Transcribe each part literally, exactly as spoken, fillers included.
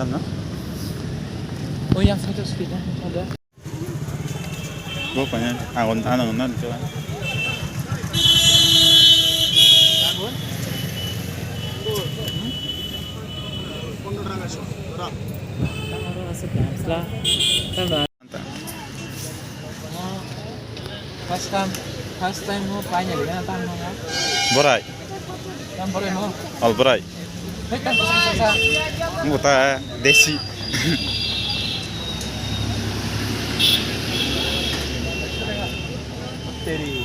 No? Oh, yang satu speed, ada. Bo kanya, angon, angon, nan, coba. First time, first time mo paina liya na tang mo na. Borai. Tang borai mo. Al borai. Hei, tang kosong kosong sa. Mo ta desi. Teri.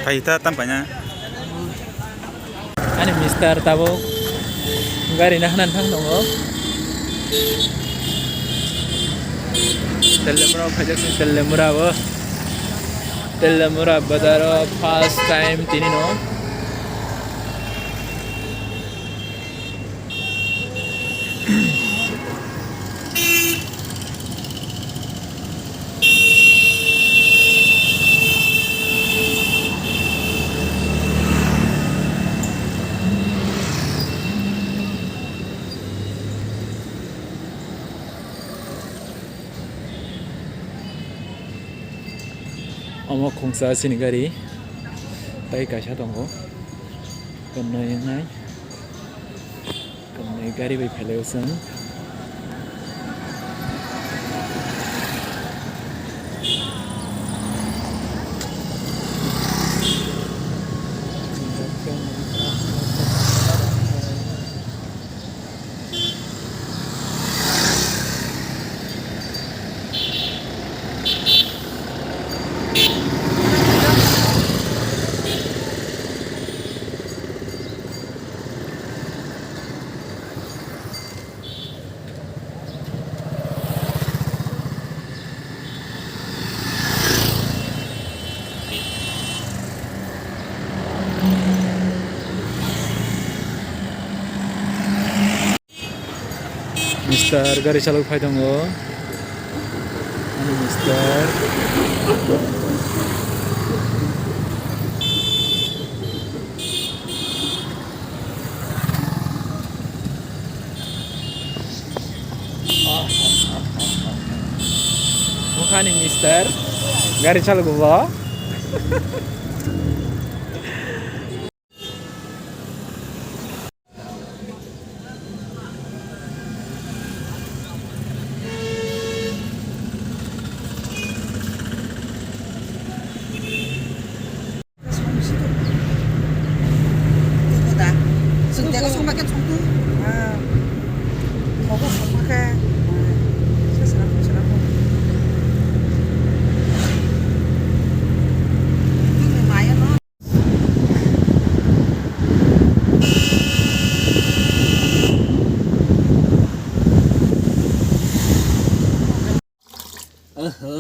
Paita tam paina. Ani mister tabo gari na hanan thang tongo. Telemura phaijak sing telemura bo. Telemura bazaro first time tini no. Omo khungsa chini gari tei kaisa tongo, tonnoi wngnai. Tongni gari bai phailai o chwng. Mister gari chalok phai tongo. Ani mister. Bukhani mister gari chalok bo. Oho,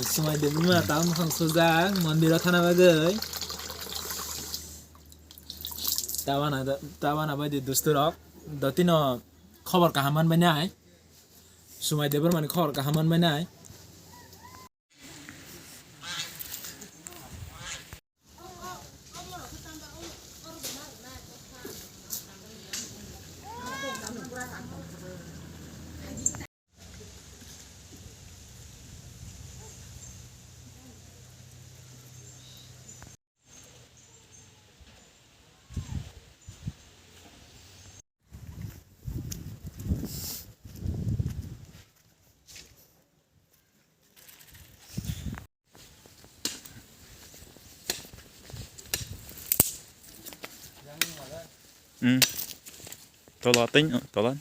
swmai de buma tam phang sujak mondir o thana bagwi. Tabana, tabana bai de dusturok. Dotino khobor kaham man bai nai. Swmai de buma ni khobor kaham man bai nai. Hmm. Tola ting, tola.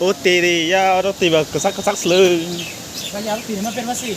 O teri ya, oro twi ba kwchak kwchak swlwng. Kaya aro twi ma perma si.